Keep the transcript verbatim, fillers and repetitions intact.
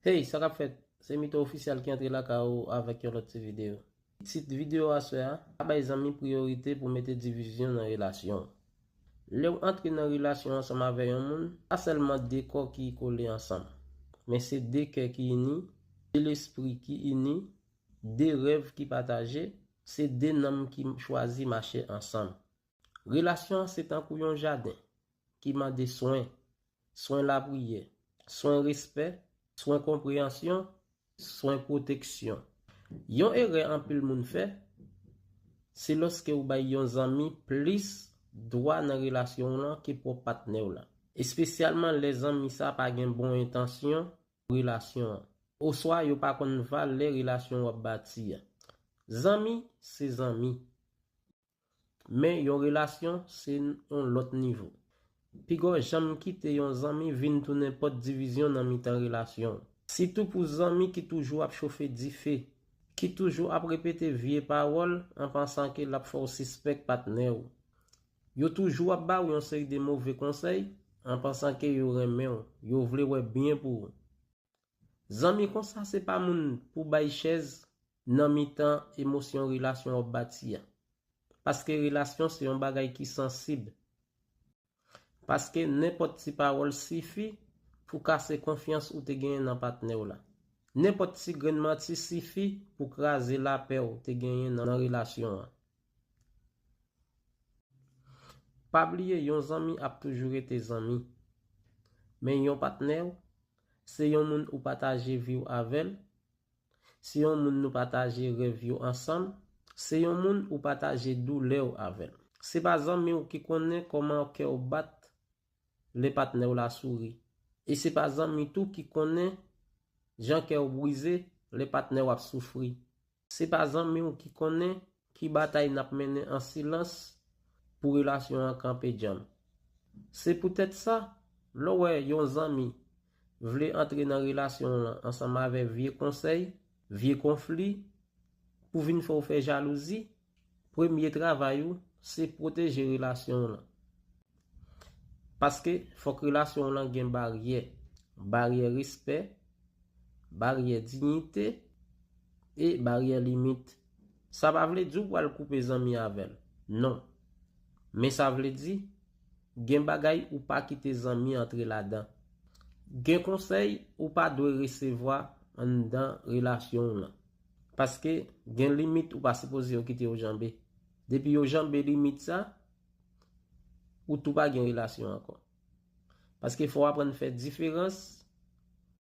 Hey, sa k ap fèt? Se Mito Ofisyal ki antre lakay ou avèk yon lòt ti videyo. Tit videyo aswè a, pa bay zanmi priyorite pou mete divizyon nan relasyon w. Lè w antre nan relasyon ansanm avè yon moun, pa sèlman de kò ki kole ansanm, men se de kè ki ini, de lespri ki ini, de rèv ki pataje, se de nanm ki chwazi mache ansanm. Relasyon an se tankou yon jaden ki mande swen, swen lapriyè, swen respè, swen konpreyansyon, swen pwoteksyon. Yon erè anpil moun fè, se lòske ou bay yon zanmi plis dwa nan relasyon w lan ke pwòp patnè w la. Espesyalman lè zanmi sa pa gen bon entansyon pou relasyon an, oswa yo pa konn valè relasyon w ap bati a. Zanmi se zanmi. Men yon relasyon se yon lòt nivo. Piga w janm kite yon zanmi vin tounen pòt divizyon nan mitan relasyon w. Sitou pou zanmi ki toujou ap chofe dife, ki toujou ap repete vye pawòl an pansan ke l ap fè w sispèk patnè w. Yo toujou ap ba w yon seri de move konsèy an pansan ke yo renmen w, yo vle wè byen pou ou. Zanmi konsa se pa moun pou bay chèz nan mitan emosyon relasyon w ap bati a. Paske relasyon se yon bagay ki sansib. Paske nenpòt ti pawòl sifi pou kase konfyans ou te genyen nan patnè w la. Nenpòt ti grenn manti sifi pou kraze lapè w te genyen nan relasyon an. Pa bliye, yon zanmi ap toujou rete zanmi. Men yon patnè w, se yon moun ou pataje vi w avè l, se yon moun nou pataje rèv yo ansanm, se yon moun ou pataje doulè w avè l. Se pa zanmi w ki konnen kòman kè w bat lè patnè w la souri. E se pa zanmi tou ki konnen jan kè w brize lè patnè w ap soufri. Se pa zanmi w ki konnen ki batay n ap mennen an silans pou relasyon an kanpe djanm. Se poutèt sa, lè w wè yon zanmi vle antre nan relasyon w lan ansanm avè vye konsèy, vye konfli, pou vin fè w fè jalouzi, premye travay ou se pwoteje relasyon w lan. Paske fòk relasyon w lan gen baryè, baryè respè, baryè diyite e baryè limit. Sa pa vle di w pral koupe zanmi avè l. Non. Men sa vle di, gen bagay ou pa kite zanmi antre ladan. Gen konsèy ou pa dwe resevwa anndan relasyon w lan. Paske gen limit ou pa sipoze yo kite yo janbe. Depi yo janbe limit sa, ou tou pa gen relasyon ankò. Paske fò w aprann fè diferans